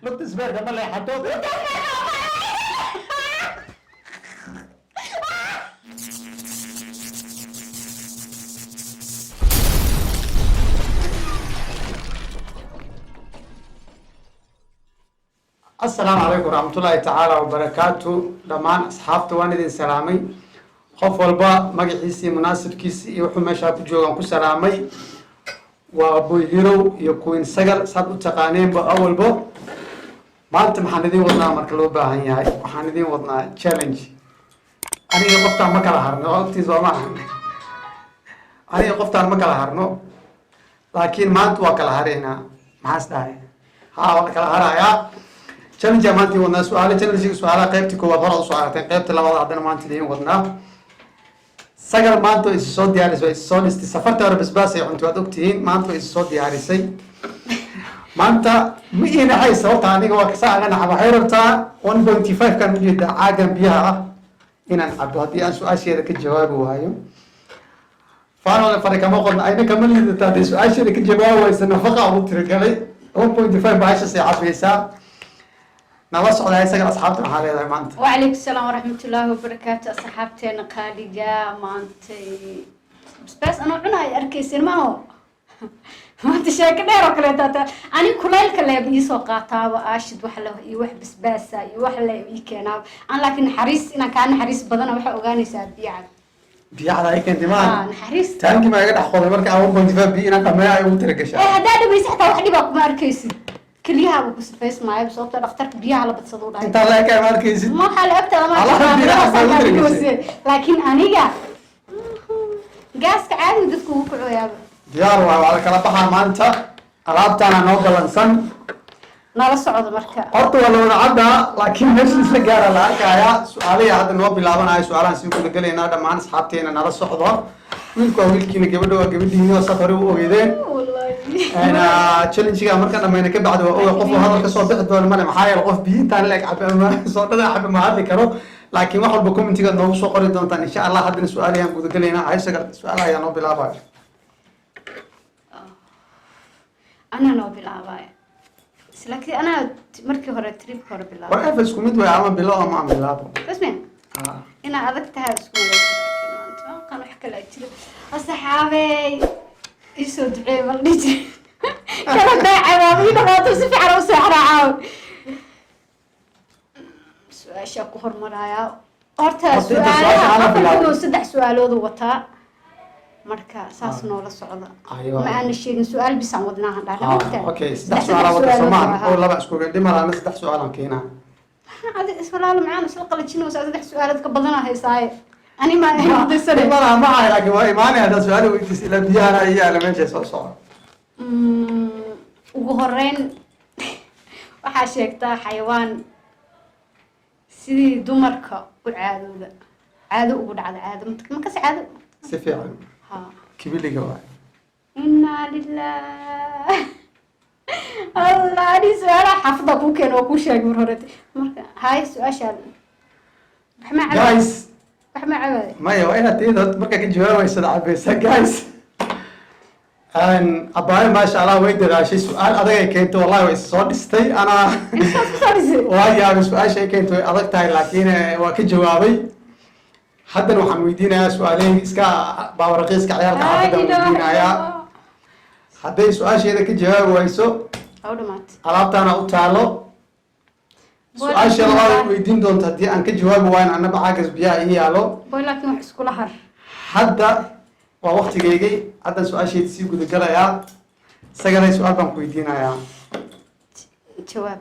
Lugta isbeerka ma leexato. Asalaamu calaykum waraxmatullaahi tacaala wabarakaatu. Dhammaan asxaabta waan idin salaamay, qof walba magaciisii, munaasibkiisii iyo wuxuu meeshaa ku joogaan ku salaamay. Waa Boy Hirow iyo Queen Sagal, saad u taqaaneenba awalbo. Maanta maxaan idin wadnaa? Marka loo baahan yahay, waxaan idin wadnaa challenge. Aniga qoftaan ma kala harno, ogtiis waa maaha. Aniga qoftaan ma kala harno, laakiin maanta waa kala haraynaa. Maxaas dhahay? Ha, waa kala harayaa. Challenge maanta idin wadnaa, su-aalo challenge. Su-aalaha qaybtii koowaad hore usoo aragteen, qaybta labaad haddana maanta idin wadnaa. Sagal maanta way isu soo diyaarisay, way isu soo dhistay. Safarta hore basbaas ay cuntay, waad ogtihiin. Maanta way isu soo diyaarisay. Maanta ma ii naxay, sababta aniga waa kasaa aga naxa. Waxay rabtaa 1.5 kan ujeedaa caagan biyaha ah inaan cabo haddii aan su-aasheeda ka jawaabi waayo. Faanole fari kama qodna, ayna kama liidata. Hadday su-aasheeda ka jawaabi waysa, nafaqa ugu tirigalay 1.5 bahashasay cabaysaa. Nala socdaa isaga. Asxaabta maxaa leedahay maanta? وعليكم السلام ورحمة الله وبركاته. أصحابتنا qaaliga, maantay basbaas anoo cunaay arkaysin maaho. Maanta sheeko dheer oo kaleeto hata ani kulaylka leeb iisoo qaataaba, aashid wax le iyo wax basbaasa iyo wax le ii keenaaba an, laakiin naxariis inaan kaa naxariis badana waxaa ogaanaysaa biyacad. Biyacda ay keentay maaha. Naxariis. Taanki maa iga dhex qoday marka aan 1.5 biyo inaan dhameeyo ay ugu tiragashaa. Ee haddaa dhamaysa xataa wax dhibaa kuma arkaysid, keliyahaaba ku sifaysmaayo, sababta dhakhtarka biyaha la badsado u dhahay. Intaa la ekaay ma arkaysid. Ma waxaa la ogtaa lama Allah biyaha baa ugu tiragashay. Laakiin aniga gaaska caadiga dadku ugu kacoyaaba. Diyaar waay, waa la kala baxaa maanta. Alaabtaana noo balansan. Nala socdo marka. Horta waa la wada caddaa, laakiin meesha isla gaara la arkayaa. Su-aalihii hadda noo bilaabanayo, su-aalahan sii guda gelaynaa. Dhammaan asxaabteena nala socdo. Wiilku waa wiilkiina, gabadha waa gabadhiina, saad hore u ogeydeen. Challenge-ga marka dhamayna ka bacdi waa oga qof hadal kasoo bixi doono male, maxaa yeele qof biyo intaan leeg cabe ama soodhada cabe ma hadli karo. Laakiin wax walba commentigaad noogu soo qori doontaan, insha Allah. Haddana su-aalahaan guda gelaynaa. Haysaga, su-aalaha ayaa noo bilaabayo. Anaa noo bilaabay, laakiin anaa markii hore, tripka hore bilaabay. War efa isku mid way, ama bilo ama aan bilaabo. Rasmi inaa adag tahay isku malaysa, laakiin kan wax kale jiro. Asxaabey, isoo duceey mal dhihi jira kala daacay waa ii dhaqaato, si fiican u seexdaa caaw. Su-aashaa ku hormarayaa horta. Horta inta su-aasha su-aalaha ana afar bilaabo. kun oo saddex su-aaloodu wataa, marka saas noola socda. Aywa. Ma aana sheegin, su-aal bisaan wadnaahan dhahna. Okay, saddex su-aal wata soomaan oo laba isku dhimarana, saddex su-aalaan keenaa. Adi iswalaalo macaan isla qalajinaysa, saddex su-aalood ka badana haysaaye, ani ma ahayn. Malaha ma ahay, laakiin waa imaanaya haddaad su-aal weydiis ilaa biyahana ay yaala meesha soo socda. Ugu horeyn waxaa sheegtaa xayawaan sidii dumarka u caadooda, caado ugu dhacda, caado makas caado. Si fiican. Ha. Kibiliga waay. Inaa lilah, Allah, ani su-aalaha xaafada kuu keeno waa kuu sheegay mar hore. Marka hay su-aashaada, wax ma cabaay? Guys. Wax ma cabaay? Maya, waa inaad iyada markaa ka jawaabaysa cabaysa. Guys, abaayo, maasha Allah, way dadaashay. Su-aal adag ay keentay, wallahi way soo dhistay anaa. Intaas kusoo dhisay. Waa yaabay, su-aasha ay keentay way adag tahay, laakiin waa ka jawaabay. Haddana waxaan weydiinayaa su-aalihii iska baawaraqiiska ciyaalka xaafadaan weydiinayaa. Hadday su-aasheeda ka jawaabi wayso, Waa u dhamaatay. alaabtaana u taalo. Su-aasha labaad ay weydiin doonto, haddii aan ka jawaabi waayn, annaba caagas biyaha ii yaalo. Boy, laakiin wax iskula har. Hadda waa waktigeygay, haddaan su-aasheeda sii gudagalayaa. Sagalay, su-aal baan ku weydiinayaa. Jawaab.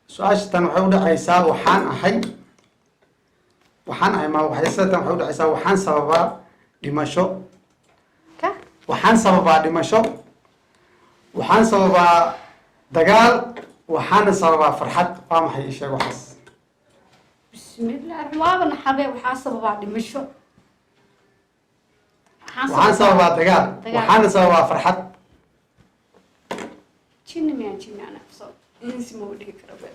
Su-aasha tan waxay udhacaysaa, waxaan ahay ma waxay sida tan waxay udhacaysaa: waxaan sababaa dhimasho. Ka. Waxaan sababaa dhimasho, waxaan sababaa dagaal, waxaana sababaa farxad. Waa maxay? Ii sheeg waxaas. Bismillah, waaba naxabe. Waxaa sababaa dhimasho. Waxaan sababaa dagaal. Dagaal. Waxaana sababaa farxad. Jinni miyaan? Jinni ana soo insi ma u dhihi karo be.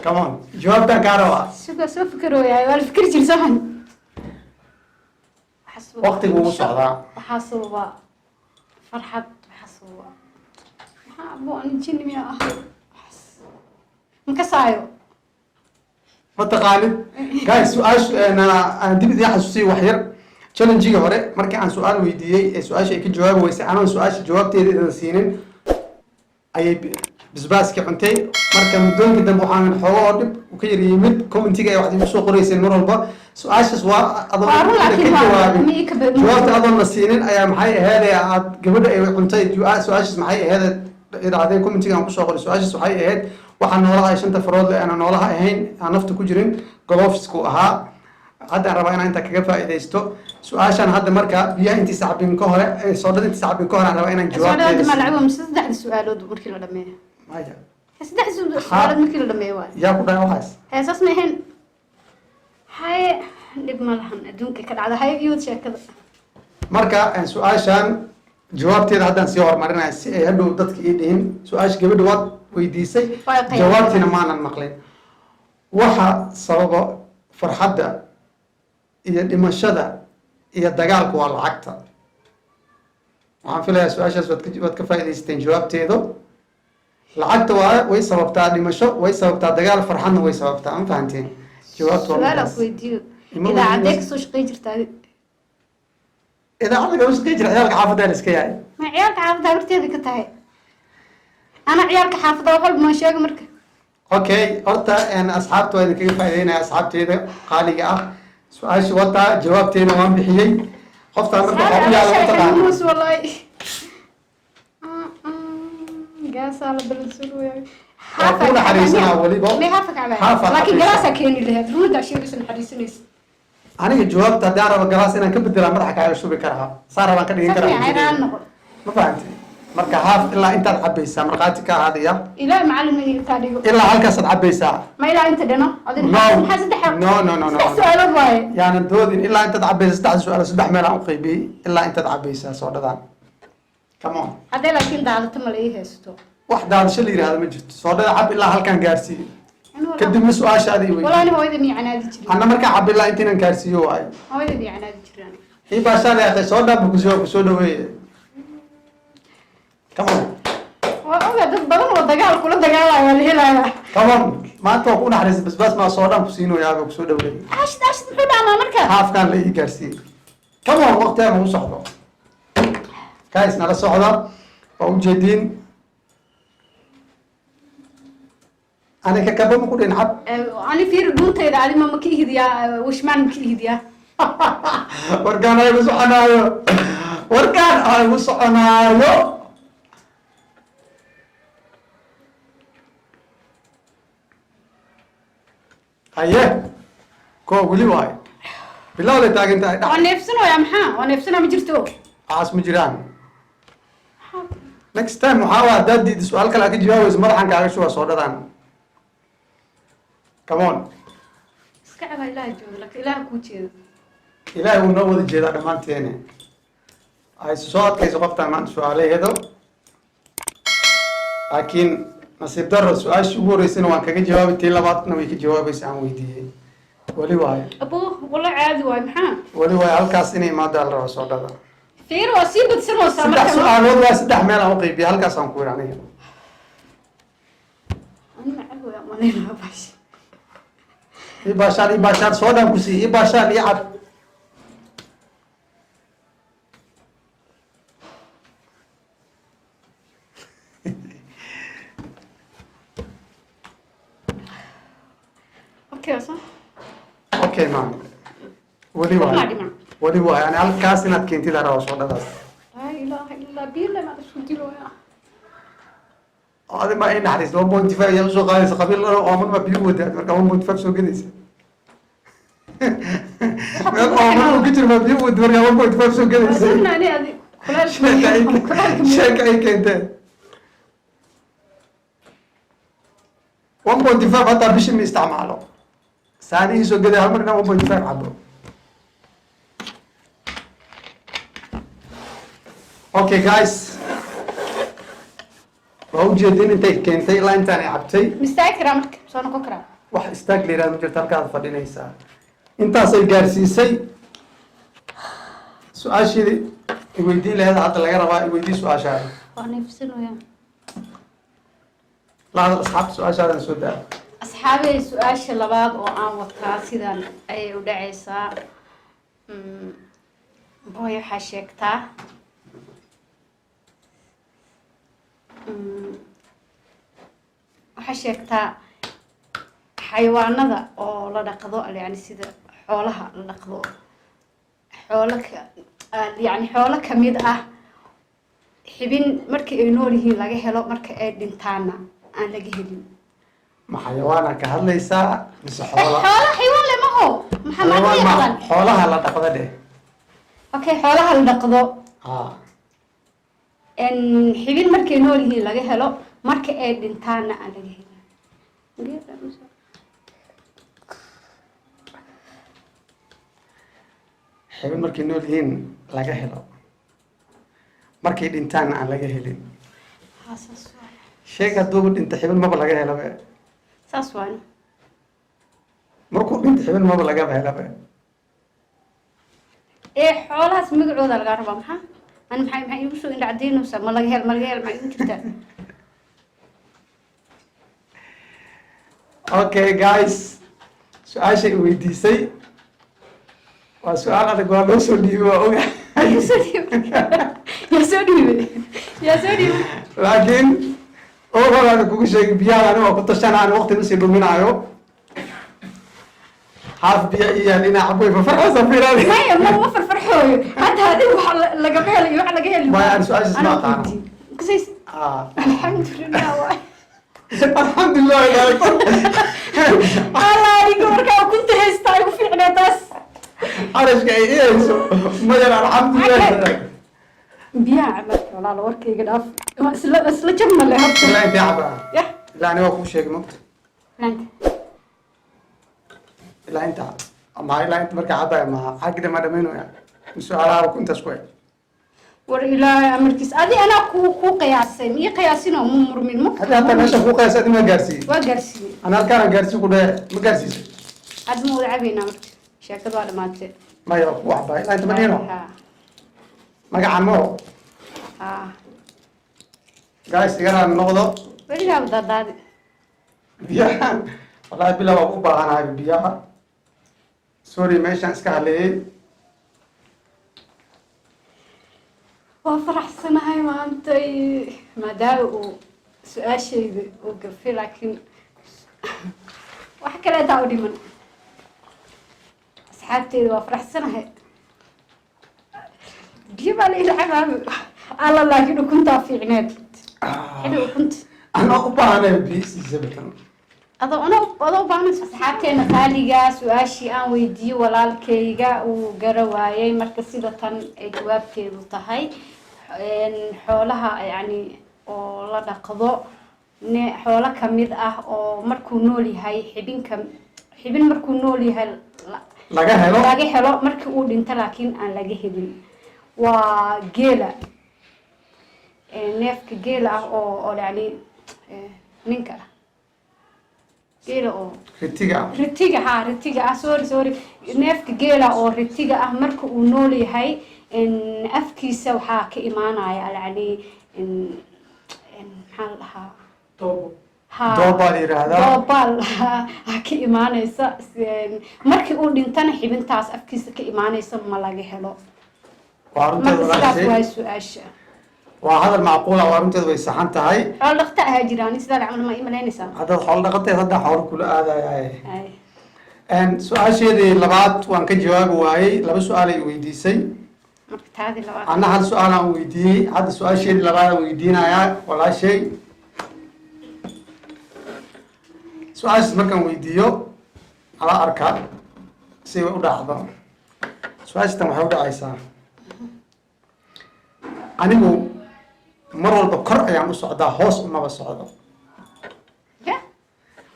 Come on, jawaabtaan kaa rabaa. Suga, soo fikerooyahay, waa la fikri jir saman. Waxaa sababaa Waqtigu wuu dhimasho. socdaa. Waxaa sababaa farxad, waxaa sababaa, maxaa abo, ani jinni miyaa ahay? Makasaayo. Ma taqaanid? Guys, su-aasha aan dib idiin xasuusiyo wax yar. Challenge-gii hore markii aan su-aal weydiiyey ee su-aasha ay ka jawaabi weysay, anoon su-aasha jawaabteeda idan siinin ayay basbaaskii cuntay. Marka muddooyinkii dambe waxaan xooga oo dhib ka yar yimid commentiga ay waxaad igu soo qoreyseen mar walba su-aashaas waa adoon Waa run, laakiin ka jawaabin. ma ii ka Jawaabta adoon la siinin ayaa maxay aheyd aad gabadha ay cuntay su-aashaas maxay aheyd idhaahdeen commentiga aan kusoo qoray. Su-aashaas waxay ahayd waxaa noolaha ay shanta farood le aan noolaha ahayn, aan nafta ku jirin, gloves-ku ahaa. Hadda aan rabaa inaan inta kaga faa'iidaysto su-aashan hadda. Marka biyaha intiisa cabin ka hore, soodhada intiisa cabin ka hore, aan rabaa inaan Su-aalood ma jawaabteeda lacabo mise saddexda su-aalood markii la dhameeyo? Maya. Saddexda su-aalood markii la dhameeyo waay. Yaa ku dhahay waxaas? Hee, saas ma ahayn. Haye, dhib ma lahan, adduunka ka dhacda. Haye, iyo sheekada. Marka su-aashan jawaabteeda haddaan sii horumarinaya si ay hadhow dadka ii dhihin su-aasha gabadha waad weydiisay, Waa qayb. jawaabtiina maanan maqlin. Waxa sababa farxadda iyo dhimashada iyo dagaalku waa lacagta. Waxaan filayaa su-aashaas waad ka faa'iidaysateen jawaabteedu. Lacagta waa way sababtaa dhimasho, way sababtaa dagaal, farxadna way sababtaa. Ma fahanteen? Jawaabtu waa Su-aal aan midaas. ku weydiiyo. Ima Idaacadee weydiinayso. kasoo shaqey jirta adi? Idaacadda kama shaqey jira, ciyaalka xaafadda la iska yahay. Ma ciyaalka xaafadda horteeda ka tahay? Ana ciyaalka xaafadda wax walba ma sheego marka. Okay, horta asxaabta waa idinkaga faa'iideynaya. Asxaabteeda qaaliga ah, su-aasha wataa, jawaabteeda waan bixiyey. Qoftaan marka waxaa u yaala mataqaana. Xanuus wallahi, gaasaa la balansuraya. Waa kuu naxariisanaa weliba. May haafa kacbaa? Haafaa laakiin cabaysaa. Galaasaa keeni lahayd, runtaa sheegaysa, naxariisanaysa. Aniga jawaabta haddii aan rabo galaas inaan ka bedelaa, madaxa kaaga shubi karaa, saa rabaan ka dhigin Saas karaa. may cayraan noqon. Ma fahantay? Marka haaf ilaa intaad cabaysaa, markhaati ka ahaadaya. Ilaah macallin ma iga kaa dhigo. Ilaa halkaasaad cabaysaa. Ma ilaa inta dhano adi? No. Maxaa saddex? No, no, no, no. Saddex su-aalood waaye. Yaanan doodin. Ilaa intaad cabaysa saddexda su-aal, saddex meel aan u qaybiyey. Ilaa intaad cabaysaa soodhadan, come on. Haddee laakiin daadato ma la ii haysto? Wax daadasho la yidhahdo ma jirto. Soodhada cab ilaa halkaan gaarsiiyo, kadibna su-aashaada i Walaa weydiiyo. Ani hooyada miya canaadi jirin? Anna markaa cab ilaa inta inaan gaarsiiyo waayo. Hooyada miya canaadi jirin aniga? Ii baashaan yaaqay, soodhaa bu kusoo dhaweeye, come on. Waa ogaa, dad badan oo dagaal kula dagaalaya waa la helayaa. Come on, maanta waa ku naxariista, basbaas maa, soodhaan ku siinoyaaba, kusoo dhaweeye. Ashid ashid, muxuu dhaamaa marka? Haafkaan la ii gaarsiiyey. Come on, waqtigaa nagu socdo. Guys, nala socda, waa ujeediin. Aniga kaba ma ku dhin, cab. Ani fiiri dhuuntayda, adi ma ka ihidiyaa? Wishmaan ma ka ihidiyaa? Warkaan ha igu soconaayo, warkaan ha igu soconaayo. Haye, ko weli waayo, bilow lay taagan tahay. Waa Dhac. Neefsanooyaa maxaa? Waa neefsanaa, ma jirto. Waxaas ma jiraan. Next time waxaa waa haddaad diida su-aal kale aad ka jawaabayso, madaxan kaaga shuba soodhadan. Come on. Iska cabaa, Ilaah jooga, laakiin Ilaah kuu jeedo. Ilaahay wuu noo wada jeedaa dhammaanteene. Ay soo adkayso qoftaan maanta su-aalaheedo, laakiin nasiib daro su-aashii ugu horreysayna waan kaga jawaabay, tii labaadna way ka jawaabaysa aan weydiiyey. Weli waayo. Abo, walla caadi waayo, maxaa? Weli waayo, halkaas inay imaadaa la rabaa soodhada. Fiir, waa sii badsanaysaa. Saddex Marka su-aalood waa saddex meel aan u qeybiya, halkaas aan ku yidhi aniga. Ani macab waa malaynaa bash. Ii baashaan, ii baashaan, soodhaan ku sii, ii baashaan, ii cab. Okay, so Okay maam, weli Ma waayo. dhiman. Weli waayo, ani halkaas inaad keentid aan rabaa soodhadaas. Laa ilaaha illa, biyo lama isku diloya. Adi ma ii naxariis? 1.5 ayaa usoo qaadaysa qabiil dhan ooman, ma biyo wadaad marka 1.5 soo gedaysa? Meel ooman uu ka jiro ma biyo wad marka 1.5 soo gedaysa? Wasagna ani adi kuleel. Sheeka ay sheeka ay keenteen 1.5 hataa bishii ma isticmaalo, saani ii soo geday hal mar inaan 1.5 cabo. Okay guys, waa ujeedin intay keentay ilaa intaan ay cabtay. Mistaagi karaa marka? Soo noqon karaa? Wax istaag la yihahdo ma jirto, halkaad fadhinaysaa. Intaasay gaarsiisay. Su-aashii iweydiin lahayd hadda laga rabaa. Iweydii su-aashaada. Waa neefsanaya. La hadal asxaabta, su-aashaadan soo daa. Asxaabey, su-aasha labaad oo aan wataa sidan ayay u dhacaysaa. Boy, waxaa sheegtaa waxaa sheegtaa xayawaanada oo la dhaqdo, yani sida xoolaha la dhaqdo, xoolo ka yani xoolo kamid ah, xibin markii ay nool yihiin laga helo, marka ay dhintaana aan laga helin. Ma xayawaana ka hadlaysaa mise xoola? Xoola, xaywaan le maho, maxaa Xayawaan maaa ma yaqaan? Xoolaha la dhaqda dheh. Okay, xoolaha la dhaqdo. Ah. Xibin markay nool yihiin laga helo, marka ay dhintaana aan laga helin. Xibin markay nool yihiin laga helo, markay dhintaanna aan laga helin. Ha, saas waay. Sheeg, hadduuba dhinta xibin maba laga helabe. Saas waay. Markuu dhinta xibin maba lagaba helabe. Ee xoolahaas magacooda lagaa rabaa. Maxaa ani maxay iigu soo indhacdaynaysaa? Ma laga hel, ma laga hel, maxay igu jirtaa? Okay guys, su-aasha i weydiisay waa su-aal adag, waa loo soo dhiibay, waa oga. Yaa soo dhiibay? Yaa soo dhiibay? Yaa soo dhiibay? Laakiin ogolaan kugu sheegay, biyaha ani waa ku tashanaan, waqti ma sii dhuminaayo. Haaf biyo iyo dhinac way farfarxaysa fiiraadi. Maya, ma farfarxooyo hadda. Adiga wax lagama helayo, wax laga heli. Maya, ani su-aashaas ma Anaa aqaano. weydiiyey. Kusays. Ah. Alxamdulilah waay. Alxamdulilah. Alla, aniga markaa ukunta haystaa igu fiicnaa taas. Xarashka ay ihayso mayar, alxamdulilah. Biyaha camalka, walaalo, warkayga dhaaf. Waa isla jabna le horta. Ilaa intee cabaa? Yah. Ilaa ani waa kuu sheegay, mogta. Laanta. Ilaa inta ma ilaa inta markaa cabaya ma xaggida ma dhamaynaya su-aalaha intaas ku eg. War Ilaahay amarkiis, adi anaa kuu qiyaasay, ma ii qiyaasinoo mu murmin mu. Hadii hataa meesha kuu qiyaasay, adi ma gaarsiiyey? Waa gaarsiiyey. Ana halkaana gaarsii ku dhehe, ma gaarsiisay? Hadda ma wada cabaynaa marka? Sheekadu waa dhamaatay. Maya, waa kuu cabaa ilaa inta ma dhihino. Ha. Magaca mo. Ha. Guys, igaraan noqdo. Weligaaba daadaadi. Biyaha wallahi bila waa u baahanahay biyaha. Sorry, meeshaan iska haleeyey. Waa faraxsanahay maantay maadaama uu su-aashayda uu gafay, laakiin wax kale intaa u dhiman. Asxaabteyda, waa faraxsanahay. Biyo baa la ila cabaaba alla, laakiin ukuntaa fiicneed, xili ukunta. Anaa u baahanay biyo siisa batan. Adoo ana adoo u baahan. Asxaabteena qaaliga, su-aashii aan weydiiyey walaalkayga uu gara waayay. Marka sida tan ay jawaabteedu tahay, xoolaha yani oo la dhaqdo, ne xoolo kamid ah oo markuu nool yahay xibinka, xibin markuu nool yahay laga helo, laga helo, markii uu dhinto laakiin aan laga helin, waa geela. Neefka geela ah oo yani ninka ah geela oo ritiga ah. Ritiga, ha, ritiga ah. Sorry, sorry. Neefka geela oo ritiga ah, marka uu nool yahay afkiisa waxaa ka imaanaya yani maxaa la dhahaa? Ha. Doobaa la yidhaahdaa. Doobaal ha ka imaanaysa. Markii uu dhintana xibintaas afkiisa ka imaanaysa ma laga helo. Waa runteed. Marka sidaas walaashay. Waay su-aasha. Waa hadal macquula, waa runteed, way saxan tahay. Xoolo dhaqta ahaa jiraan, sidaa camal ma ii malaynaysaa? Haddaad xoolo dhaqateed, hadda xoolo kula aadaya. Ay. Su-aasheedii labaad waan ka jawaabi waayey. Laba su-aal ay weydiisay. Marka taadii labaad. Anna hal su-aal aan weydiiyey. Hadda su-aasheedii labaad aan weydiinayaa walaashay. Su-aashaas markaan weydiiyo, ala arka si ay u dhacdo. Su-aashatan waxay u dhacaysaa: anigu mar walba kor ayaan u socdaa, hoos umaba socdo. Ya.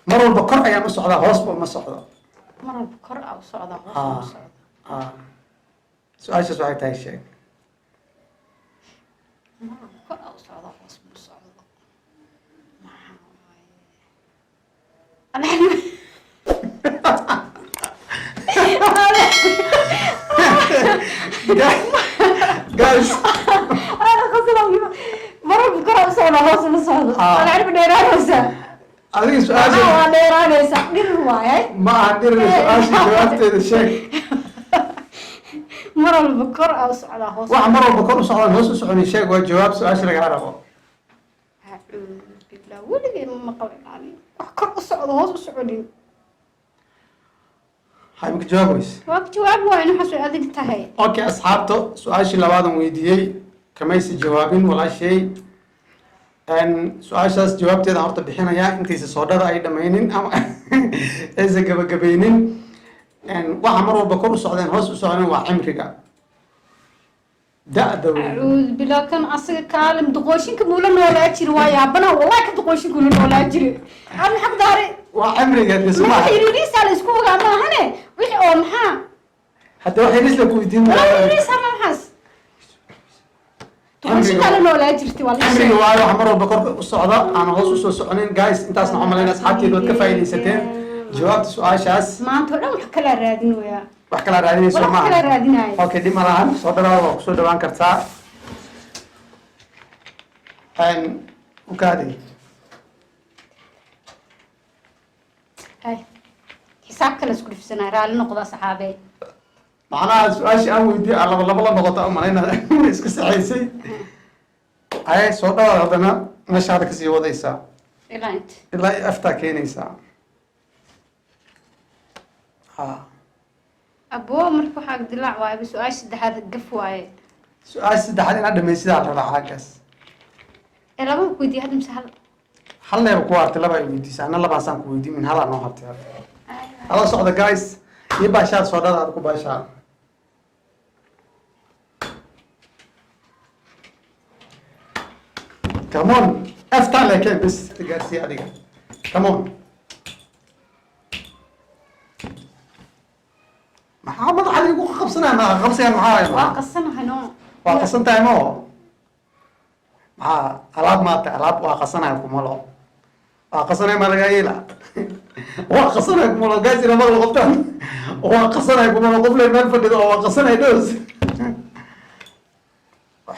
Mar walba kor ayaan u socdaa, hoosba uma socdo. Mar walba kor a u socdaa, hoos Ah. u socda. Ah. Su-aashaas waxay tahay, sheeg. Mar walba kor a u socdaa, hoos u socdo, maxaa waaye? Guys. Ana qasla, mar walba kor a u socdaa, hoos uma socdo. Ah. Ana cirbi dheeraanaysaa. Adiga su-aasha Waa dheeraanaysa, dhir waaye. Ma aha dhir. Su-aasha jawaabteeda sheeg. Mar walba kor aa u socdaa, hoos. Waxa mar walba kor u socdaan hoos u soconin sheeg, waa jawaab su-aasha lagaa rabo. Acuudu billah, weligay ma maqlin ani wax kor u socdo hoos u soconin. Hay, maka jawaab weyse? Waa ka jawaab waayo, waxaas way adig tahay. Okay, asxaabta, su-aashii labaadan weydiiyey kamaysi jawaabin walaashay. Su-aashaas jawaabteeda horta bixinayaa intaysa soodhada ay dhammaynin ama aysa gabagabaynin. Waxa mar walba kor u socdeen hoos u socdeen waa cimriga, da-da wey. Acuudu billah, kan asaga kaalim duqooshinka muula noolaa jiri, waa yaabana wallahi, ka duqooshinka ula noolaa jiri aan maxaa ku daaray? Waa cimriga dhismaha. Waxa yiriisa la isku ogaa maahane, wixii oo maxaa? Hadda wax yariis la ku weydiin. Wala yiriisa ma maxaas duqooshinka la noolaa jirtay waa la Cimriga sheegay. Waayo waxa mar walba kor u socda aan hoos usoo soconin. Guys, intaasna waxaan malaynaya asxaabteeda waad ka faa'iidaysateen jawaabta su-aashaas. Maanta oo dhan wax kalaa raadinoyaa. Wax kalaa raadinayso? Wax maaha. kalaa raadinaya. Okay, dhib ma lahan, soo dhawaada, waa kusoo dhawaan kartaa. U kaadi. Hay, xisaab kale isku dhifsanaa, raalli noqda saxaabee. Macnaha su-aashii aan weydiiyey aa laba laba la noqota, umalayna iska saxaysay. Ay, soo dhawaad, haddana meeshaada kasii wadaysaa. Ilaa inta. Ilaa ay aftaa keenaysaa, ha. Aboo, marka waxaa dilaac waaye, su-aasha saddexaad gaf waaye. Su-aasha saddexaad inaad dhamaysidaa la rabaa caagaas. Ee laba ku weydiiye hadda mise hal? Hal leeba ku hartay, laba ay weydiisay, anna labaasaan ku weydiin, min halaa noo hartay hadda. Hala socda guys, iyo baashaad soodhada aad ku baashaa. Come on, aftaa lekeen bes gaarsiiya adiga. Come on, maxaa madaxa igu qabsanaya? Madaxa qabsigan maxaa waaye? Waa Maxaa qasanahay no. Waa qasan tahay mo, maxaa alaab maata? Alaab waa qasanaya kumalo, waa qasanaya, maa lagaa yeela? Waa qasanaya kumalo. Guys, ina maqla qoftaan waa qasanaya kumalo, qof le meel fadhido oo waa qasanaya dhos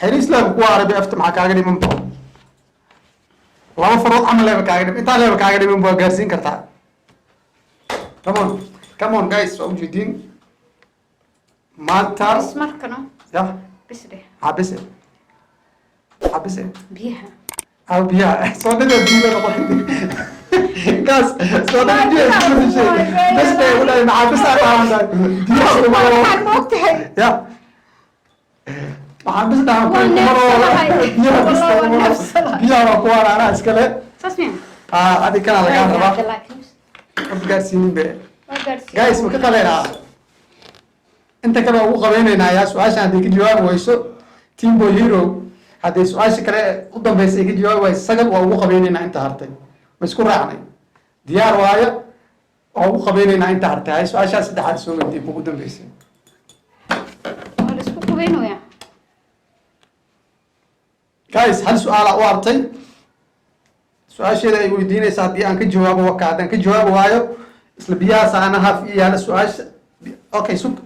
xiriis leeba kuwa arabi. Afta maxaa kaaga dhiman bo? Laba farood camal leeba kaaga dhiman, intaa leeba kaaga dhiman, waa gaarsiin kartaa. Come on, come on guys, waa ujeediin maanta. Bis marka no. Ya. Bis dheh. Xabise, xabise. Biyaha. Aw, biyaha soodhada biyo noqotay gaas, soodhada biyo isku bedeshay. Bas bay u dhahay, maxaa bisa dhahan biyaha kuma Waxaad ma ogtahay? Ya, maxaa bis dhahan? Waa neefsanahay. Biyaha bis. Wallah, waa neefsanahay. Biyaha waa kuwaan anaa iskale. Saas miya? Ah, adi kana lagaa rabaa. Laakiin ma gaarsiinin be. Waa gaarsiin. Guys, ma ka qaleynaa? Inta kale waa ugu qabeynaynaa. Yaa su-aashan hadday ka jawaabi weyso Timbo Hero, hadday su-aasha kale u dambaysa ay ka jawaabi wayso Sagal, waa ugu qabeynaynaa inta hartay. Ma isku raacnay? Diyaar waayo, waa ugu qabeynaynaa inta hartay. Hay, su-aashaas saddexaad soo weydiiyey kugu dambeysay. Waa la isku qubaynayaa. Guys, hal su-aala u hartay. Su-aasheeda ay weydiinaysa haddii aan ka jawaabo waka, haddaan ka jawaabi waayo isla biyahaas ana haaf ii yaala su-aasha. Okay, sug,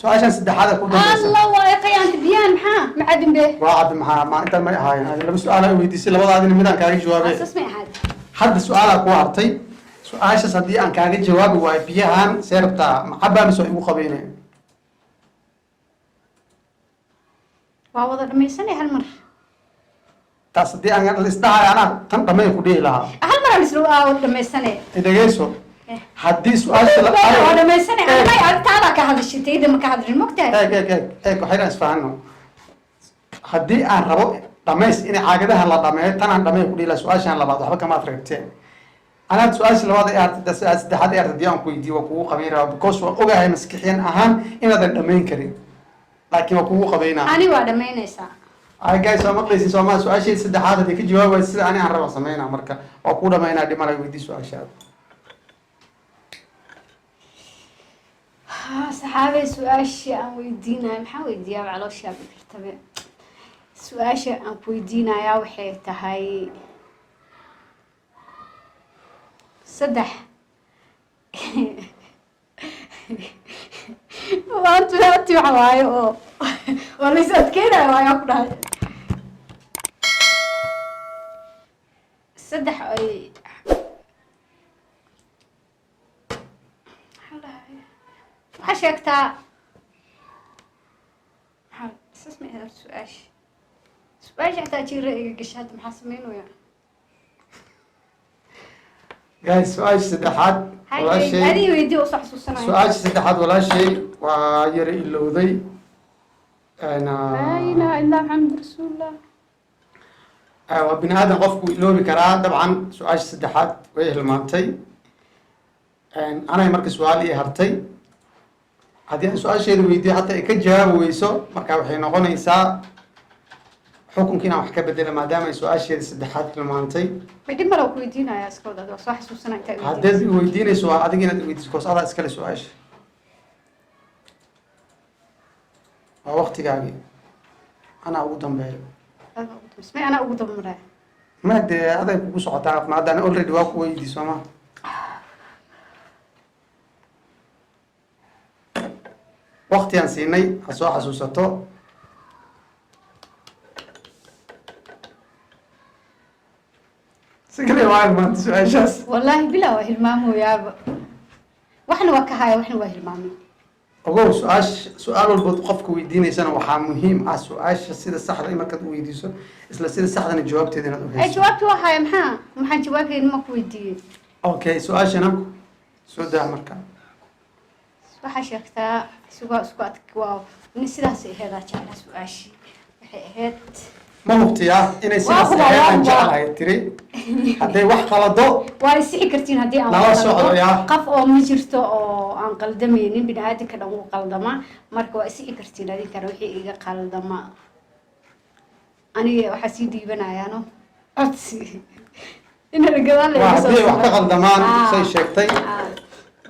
su-aashan saddexaad ee ku dambaysa. Allah, waa qayaanta biyahan, maxaa macadin be? Waa cabdi, maxaa ma intaan may ahaayeen? Ani laba su-aal ay weydiisay, labadaadina midaan kaaga jawaabay. Saas may ahayd. Hadda su-aalaa ku hartay. Su-aashaas haddii aan kaaga jawaabi waayo, biyahan see rabtaa? Ma cabaa mise waa igu qabeynaya? Waa wada dhamaysanay hal mar. Taas haddii aan isdhahay anaa tan dhammayn ku dhihi lahaa. Hal mar aan isla wada dhamaysanay. Dhegeyso, haddii su-aasha waa dhamaysanay anay, taadaa ka hadashay, tayda ma ka hadlin, mogtahay? Eeg, eeg, eeg, eeg, waxayna isfahano. Haddii aan rabo dhamays in caagadaha la dhameeyo, tanaan dhamay ku dhihi lahaa. Su-aashan labaad waxba kamaad reebteen. Anaad su-aasha labaad ay artay, su-aasha saddexaad ay artay, haddii aan ku weydiiyo waa kugu qabayn rabaa, because waa ogahay maskixiyan ahaan inaadan dhamayn karin, laakiin waa kugu qabaynaa. Ani waa dhamaynaysaa. Ay guys, waa maqlaysin soomaa? Su-aashii saddexaad haddii ka jawaab wayso sida ani aan raba sameynaa, marka waa kuu dhamaynaa, dhimana. Weydii su-aashaada. Saxaabey, su-aasha aan weydiinayo maxaa weydiiyaa? Calooshaa fikirtabe. Su-aasha aan ku weydiinayaa waxay tahay saddex maanta maanti waxa waaye oo la is adkeynayo waayaa ku dhahay saddex ay Waxaa sheegtaa, maxaa saas ma ahayd su-aasha? Su-aasha xataa jira iga gashay hadda, maxaa sameynaya? Guys, su-aasha saddexaad walaashay. Adii weydii usoo xasuusanaya. Su-aasha saddexaad walaashay waa yara ilowday. Laa ilaaha illaa Maxamed rasuulullah. Waa bini aadan, qofku iloobi karaa dabcan. Su-aasha saddexaad way hilmaantay. Anay marka su-aal ii hartay. Haddii aan su-aasheeda weydiiyo, xataa ay ka jawaabi weyso, marka waxay noqonaysaa xukunka inaan wax ka bedela, maadaama ay su-aasheeda saddexaad hilmaantay. May dhib male, ku weydiinaya iska wada, waa soo xasuusanaya intaa weydiinaysa. Haddaad i weydiinayso, waa adiga inaad i weydiiso koos adaa iskale su-aasha, waa waktigaagii, anaa ugu dambeeyo. Adaa ugu dambaysa. May, anaa ugu daba maraya. Ma dee, aday kugu socotaa maadaana already waa ku weydii, soo ma? Waktigaan siinay ha soo xasuusato. Si kale waa maanta su-aashaas. Wallaahi bilaa waa hilmaamoyaaba, waxna waa ka haya, waxna waa hilmaamay. Ogow, su-aash su-aal walbood qofka weydiinaysana waxaa muhiim ah su-aasha sida saxda in markaad u weydiiso, isla sida saxdana jawaabteeda inaad u Ay, hayso. Jawaabti waa haya. Maxaan jawaabkeeni ma ku weydiiyey? Okay, su-aashana soo daa marka. Waxaa sheegtaa isugoo isku adk waa nin sidaas aheedaa jeclaa. Su-aashii waxay ahayd Ma hubtiyaa inay sidaas Waa hubaa, ahayd waa aan hubaa. jeclahay tiri? Hadday wax qalado Waa isixi kartiin haddii aan Nala wax socdo, qaldo. yaa. Qof oo ma jirto oo aan qaldamaynin, bini aadamka dhan wuu qaldamaa. Marka waa isixi kartiin adinkana wixii iga qaldama. Aniga waxaa sii dhiibanayaano codsi inaan gadaal Waa laga soo haddii wax ka saaro. qaldamaan Ah. say sheegtay. Ah.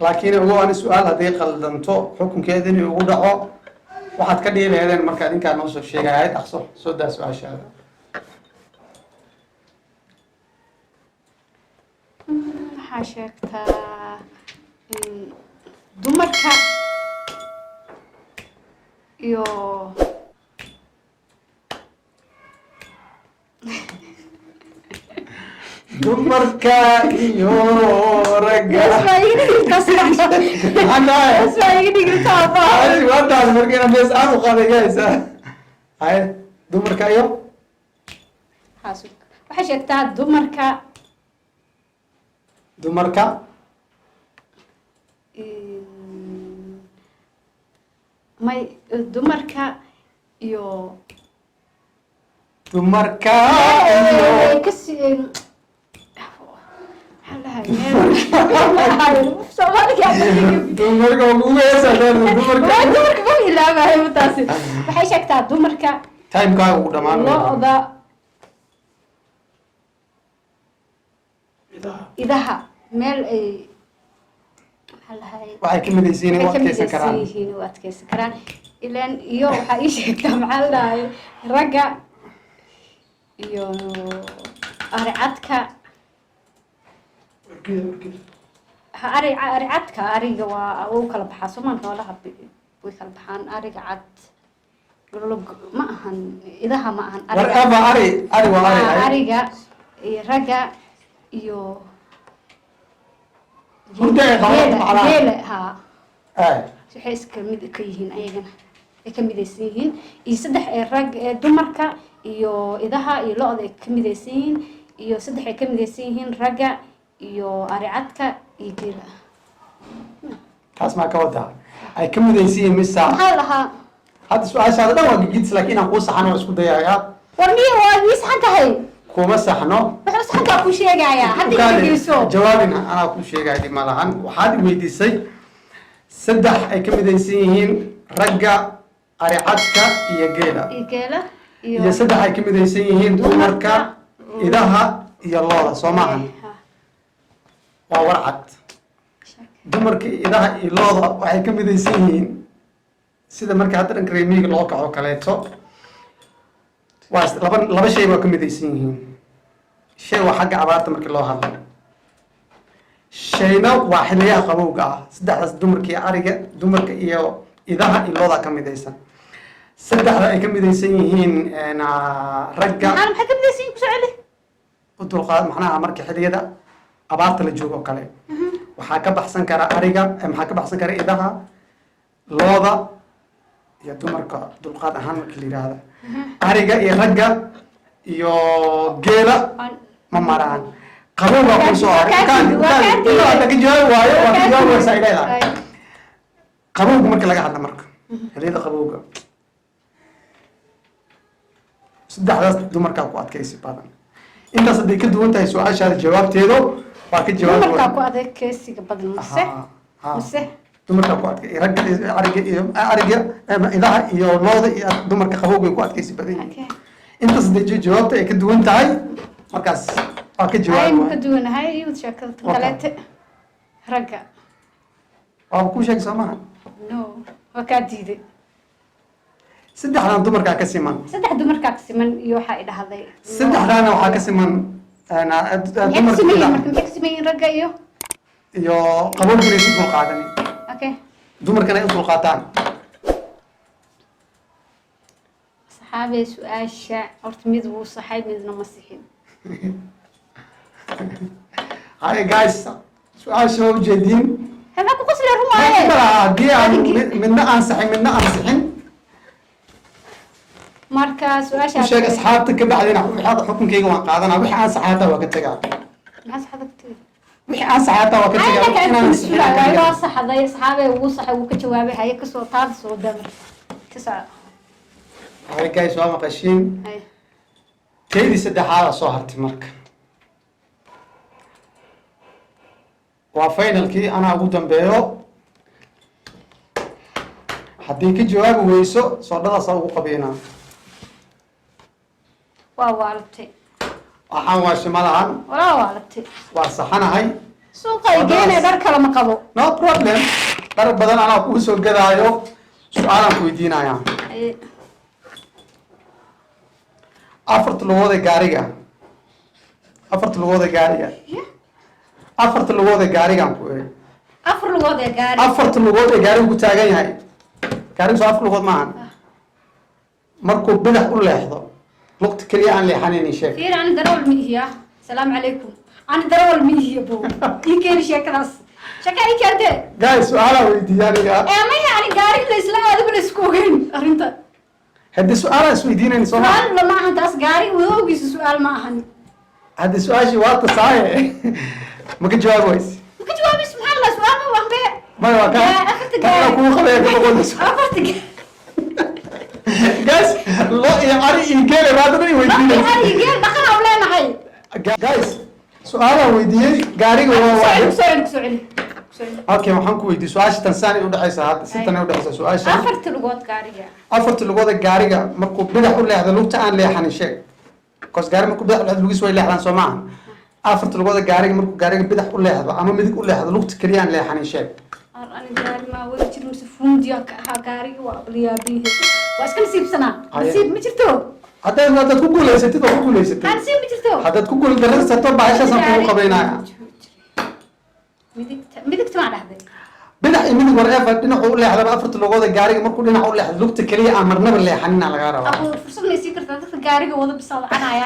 Laakiin ogow, ani su-aal hadday qaldanto xukunkeeda inay ugu dhaco waxaad ka dhihi laheedeen. Marka adinkaa noo soo sheegaya, dhaqso soo daa su-aashaada. Waxaa sheegtaa in dumarka iyo Dumarka iyo ragga. Bas baa iga dhigtaa. Maxaa dhahay? Bas baa iga dhigtaa. Ay, waadaas marka inaad bees aan u qaaday gaysa. Haye, dumarka iyo Waxaa sheegtaa dumarka dumarka may dumarka iyo dumarka iyo kasi maxaa dhahay Soomaaliga? Dumarka waa kugu heesaa dumarka. Waa dumarka ma ilaabayo taasi. Waxay sheegtaa dumarka Timekaaga ugu dhamaan. Lo'da, idaha, meel ay maxaa lahay Waxay ka midaysiin u waxay ka adkeysan midaysan karaan. yihiin, u adkeysan karaan ilaan. Iyo waxaa ii sheegtaa, maxaa la dhahay, ragga iyo aricadka. Ha, ari aricadka, ariga waa wuu kala baxaa soomaan, xoolaha way kala baxaan. Ariga cad ma ahan, idaha ma ahan, ariga. Whatever, ari ari waa ari. Ah, ariga iyo ragga iyo Hurdo ay qabaan geela macnaha. Geela ha. Eh. Waxay iska mid ka yihiin ayagana, ay ka midaysan yihiin, iyo saddex ee rag ee dumarka iyo idaha iyo lo'da ay ka midaysan yihiin, iyo saddex ay ka midaysan yihiin ragga iyo aricadka iyo geela. Taas maa ka wadaa ay ka midaysan yihiin misa? Maxaa la dhahaa? Hadda su-aashaada dhan waa gigidis, laakiin inaan kuu saxano waa isku dayayaa. War miya, waa ii saxan tahay? Kuma saxno. Waxay u saxan tahay kuu sheegayaa hadda, Ukaale, dhegeyso. Jawaabin anaa kuu sheegaya, dhib ma lahan. Waxaad i weydiisay saddex ay ka midaysan yihiin ragga, aricadka iyo geela. Iyo geela iyo Iyo saddex ay ka midaysan yihiin dumarka, idaha iyo looda, soo maahan? Ha, Waa warcad. Sheeg. Dumarka, idaha iyo looda waxay ka midaysan yihiin, sida marka hadda dhanka reer miyiga loo kaco kaleeto, waa laba shay waa ka midaysan yihiin. Shay waa xagga abaarta markii loo hadlo, shayna waa xiliyaha qabowga ah. Saddexdaas, dumarka iyo ariga, dumarka iyo idaha iyo looda ka midaysan. Saddexda ay ka midaysan yihiin ragga Maxaa ka midaysan yihiin? Kusoo celi. U dulqaad. Macnaha marka xilliyada abaarta la joogo oo kale, waxaa ka baxsan kara ariga, maxaa ka baxsan kara idaha. Looda iyo dumarka dulqaad ahaan marka la yidhaahda, ariga iyo ragga iyo geela ma maraan. Qabowgaa kuu soo haray. Waa ka jawaabi waayo, waa ka jawaabi waysaa ay leedahay. Qabowga marka laga hadla, marka xilliyada qabowga, saddexdaas dumarkaa ku adkaysi badan. Intaas hadday ka duwan tahay su-aashaada jawaabteedo, waa ka jawaabi. Dumarkaa ku adkaysiga badan mise? Ha, ha. Mise? Dumarkaa ku adkay, ragga iyo ariga iyo ariga ama idaha iyo looda iyo dumarka qabowgay ku adkaysi badan yihiin. Intaas hadday jawaabta ay ka duwan tahay, markaas waa ka Ay jawaabi ma ka waay. duwanahay iyo sheekada tan kaleete ragga. Waaba kuu sheegay, soo maha? No, waa kaa diiday. Saddexdan dumarkaa ka siman. Saddex dumarkaa ka siman iyo waxaa i dhahday. Saddexdaana waxaa ka siman Maxay ka dumarka. siman yihiin marka? Maxay ka siman yihiin ragga iyo Iyo qabowgana isu dulqaadani. Dumarkana ay u dulqaataan. Saxaabee, su-aasha horta mid wuu saxay, midna ma sixin. Hi guys, su-aasha waa ujeediin. Maxaa ku qosle? Run waaye. Malaha haddii aan midna aan saxin, midna aan sixin. Marka su-aasha U sheeg asxaabta, ka bacdina waxaad xukunkayga waan qaadanaa. Wixii aan saxay hataa waa ka tegaa. Maxaa saxda ka tegay? Wixii aan saxay hataa waa ka tegaa. Ayna inaan sixin aan ka ka dhigaa. waa saxday, asxaabee, wuu saxay, wuu ka jawaabay. Haye, kasoo taada soo damar ka soco. Hi guys, waa maqashiin. Haye. Teydii saddexaada soo hartay. Marka waa finalkii, anaa ugu dambeeyo. Haddii ka jawaabi weyso, soodhadaasaa ugu qabiinaa. Waa waalatay. Waxaan waashe ma lahan. Walaa waalatay. Waa saxanahay. Suuqa ay geenaya, dhar kale ma qabo. No problem, dhar badan anaa kuu soo gadaayo. Su-aalaan ku weydiinayaa. Haye. Afarta lugood ee gaariga, afarta lugood ee gaariga, afarta lugood ee gaarigaan ku iri. Afar lugood ee gaari. Afarta lugood ee gaarigu ku taagan yahay. Gaarigu soo afar lugood maahan? Markuu bidax u leexdo, lugta keliya aan leexanaynin sheeg. Fiir, ani darawal ma ihiya. Asalaamu calaykum, ani darawal ma ihiya. Bo ii keeni sheekadaas, sheeka ii keente. Guys, su-aalaa weydiiya aniga. Ee maya, ani gaari la isla aadaba la isku ogeyn arrinta. Haddii su-aalaa isweydiinayn, soo ma? Su-aal lama ahan taas, gaari wadoogiisa su-aal ma ahan. Haddii su-aashii waa tasaaye, ma ka jawaabi wayse? Ma ka jawaabi, subxaan Allah, su-aal ma waxbe. Maya, waa ka Afarta kana gaari. Kugu qabaya ka boqolayso. Afarta gaari. Guys, lo iyo ari iyo geele baadana i weydiinaysa. Ari geel dhaqan aan leenahay. Guys, su-aalaa weydiiyey gaariga waa Kusoo celi, waa kusoo celi, kusoo celi, kusoo celi. Okay, waxaan ku weydiiyey su-aasha tan saan ay udhexaysa hadda, si tan ay udhexaysa su-aasha. Afarta lugood gaariga. Afarta lugood ee gaariga, markuu bidax u leexdo, lugta aan leexanin sheeg, because gaari markuu bidax u leexdo, lugiis way leexdaan, soo maaha? Afarta lugood ee gaariga, markuu gaariga bidax u leexdo ama midig u leexdo, lugta keliya aan leexanin sheeg. Ar ani gaari maa wada jir mise fuundiya ka ahaa gaariga, waa abliyaabihi, waa iska nasiibsanaa. Haye. Nasiib ma jirto. Haddaad ku guulaysatid, waa ku guulaysatay. Aa, nasiib ma jirto. Haddaad ku guul daraysato, bahashaasaan kugu qabaynaya. Midigta, midigta maa dhahday? Bidax iyo midig, war efa dhinacu u leexdaba, afarta lugood ee gaariga markuu dhinac u leexdo, lugta keliya aan marnaba leexanina lagaa rabaa. Abo, fursad ma isii kartaa? Dadka gaariga wada bisaa wacanaya.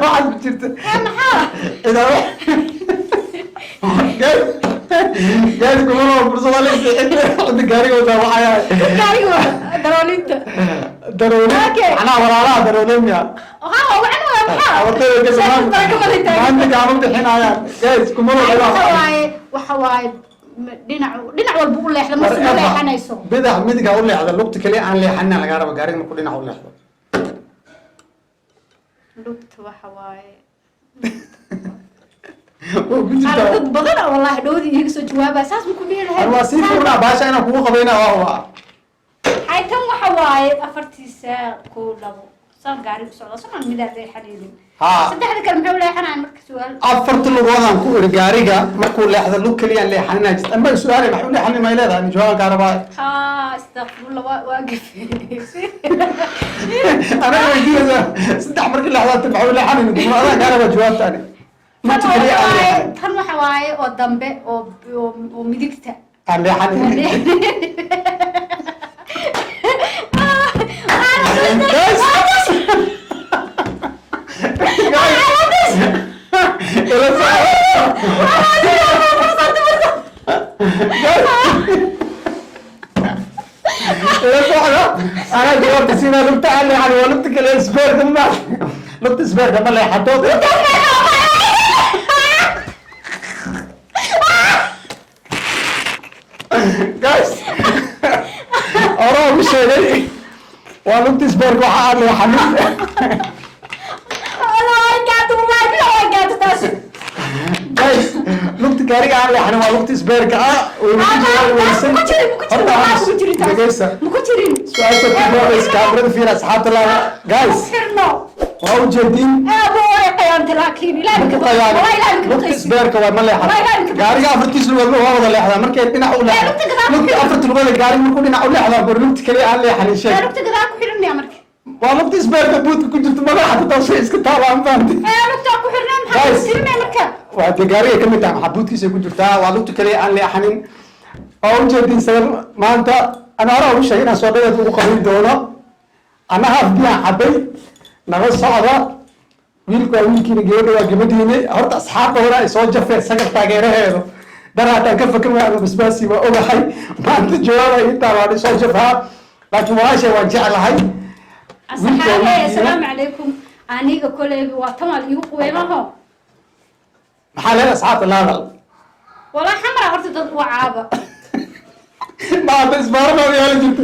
Waxaad ku jirta. Ee maxaa? Idaa gaari kuma loo fursad la cidda gaariga wadaa wacaya. Gaariga wada daroolinta. Daroolin. Okay. Macnaha walaalaha daroolin miya? Waxaa waa wacan waa maxaa? Abartayda ka Sheekada baraka badan taagan. Maanta kaama bixinayaan, guys, kuma loo. Waxa waaye dhinac walba u leexda ma soo leexanayso. Bidax midiga u leexda, lugta keliya aan leexanina lagaa raba gaariga markuu dhinac u leexdo. Lugta waxa waaye Waa ku jirtaa. Dad badan oo wallahi dhowdii iiga soo jawaabaya saas ma ku dhihi lahayd. Waa sii furnaa baasha inaan kugu qabayna waa waa. Hay, tan waxa waaye afartiisa ku labo saan gaari u socda soman midaa leexanaynin. Saddexda kale muxuu leexanaya marka su'aal? Afarta lugoodaan ku iri, gaariga markuu leexdo, lug keliyaan leexanina jirta. Ama su-aale maxay u leexanin may leedahay? Ani jawaaban kaa rabaa. Ha, astaqfirullah, waa gafay. Anaga weydiinaysa saddex markii leexdaata maxay u leexanin kuma adaan kaa rabaa jawaabta ani. Tan Lugta keliya waxa aan waaye leexanin. Tan waxa waaye oo dambe oo midigta aan leexanin. Guys! Guys! Ila soco. Guys! Anaa jawaabta siinaa. Lugta aan leexan waa lugta kale, spare-ka ma, lugta spare-ka ma leexato. Guys, hore ugu sheegay, waa lugta spare-ka waxa aan leexanin. Waa gaata, wallahi bila waa gaata taas. Guys, lugta gaariga aan leexanin waa lugta spare-ka ah. Way ku jawaabi weysan. Ma ku jirin, ma ku jirin, Horta, wallahi ma ku jirin taas. Dhegeysa. Ma ku jirin. Su-aasha ku jawaabaysa, kaamirada fiir, asxaabta laaba, guys. Xirno. Waa ujeedin. Aabo, way qayaantay, laakiin ilaahay ka Qayaano. wallahi ilaahay ka Lugta baqaysi. spare-ka waa ma Wallahi ilaahay leexan. ka Gaariga afartiisa lugood waa wada leexdaa markay dhinac u leexda. Lugta gadaal ku Lugta xiran. afarta lugood gaariga markuu dhinac u leexdaa, bor lugta kaliya aan leexanin sheeg. Ee, lugta gadaal ku xirnaya marka. Waa lugta spare-ka buudka ku jirto, magaxa taasay iska taabaan, fahamtay? Ee, lugta ku xirnaya maxaa Guys. ku tirinaya marka? Waa dee gaariga ka mid tahay, maxaa buudkiisa ku jirtaa, waa lugta kaliya aan leexanin. Waa ujeedin sagal maanta. Ana hore ugu sheegay inaan soo dhaweed ugu qabin doono. Ana haaf biyaan cabay. Nala socda, wiilku waa wiilkiina, gabadha waa gabadhiina. Horta asxaab badan ay soo jafeen sagal taageeraheedu dar haddaan ka fakar waay ama basbaasi waa ogahay. Maanta jawaaba intaa waa soo jafaa, laakiin walaashay waan jeclahay. Asxaabe, assalaamu calaykum. Aniga koleyba waa tamal igu quwey maho. Maxaa leedahay asxaabta laadal? Walaa xamara horta dad wacaaba. Maanta isbaarada yeelan jirta.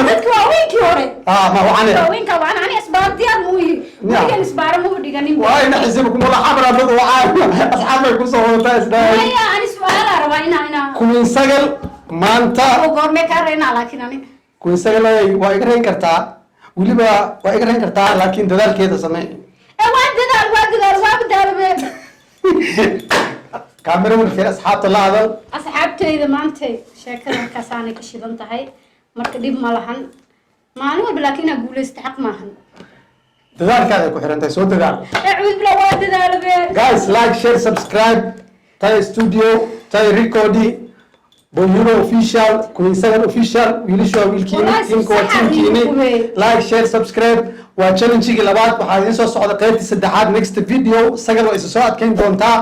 Dadka waaweyinkii hore. Ah, ma wacane. Waaweynka waan ani isbaar diyaar mu yihi. Weligan isbaaro maba dhiganin. Waa ina xisib kumula xamra dad wacaan, asxaab bay kusoo wadataa isdhahay. Maya, ani su-aalaa rabaa inaa Queen Sagal maanta. Oo goormee kaa reynaa laakiin ani? Queen Sagal waa iga reyn kartaa, weliba waa iga reyn kartaa, laakiin dadaalkeeda samee. Ee, waa dadaal, waa dadaal, waaba daalabe. Kaamera wal fiir, asxaabta la hadal. Asxaabtayda, maantay sheekada halkaasaanay ka shidan tahay. Marka dhib ma lahan maalin walba, laakiin inaa guulaysta xaq maahan. Dadaalkaada ay ku xiran tahay, soo dadaal. Acuud bila, waa dadaalabe. Guys, like, share, subscribe Tay Studio, Tay Recordi, Boyuro Official, Queen Sagal Official. Wiilashu waa wiilkiini. Wallahi, Tiimka waa si sax ah tiimkiini. iigu qubey. Like, share, subscribe. Waa challenge-gii labaad. Waxaa idiin soo socda qaybtii saddexaad next video. Sagal waa isu soo adkeyn doontaa.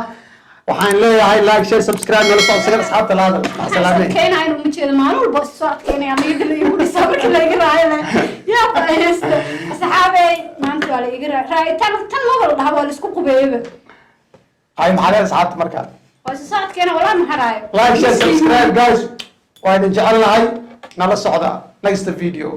Waxaan leeyahay like, share, subscribe, nala socod. Sagal, asxaabta la hadal. Waxaan Salaameen. adkeynaya inuu ma jeedo, maalin walba is soo adkeynaya niyada la iigu dhisaa markii la iga raayana yaa faa'iidaysta. Asxaabey, maanta waa la iga raay tan tan maba la dhaha, waa la isku qubeeyaba. Ay, maxaa leedahay asxaabta marka? Waa isu soo adkeynaya, walaa ma haraayo. Like, share, subscribe, guys. Waa idin jecel nahay. Nala socda next video.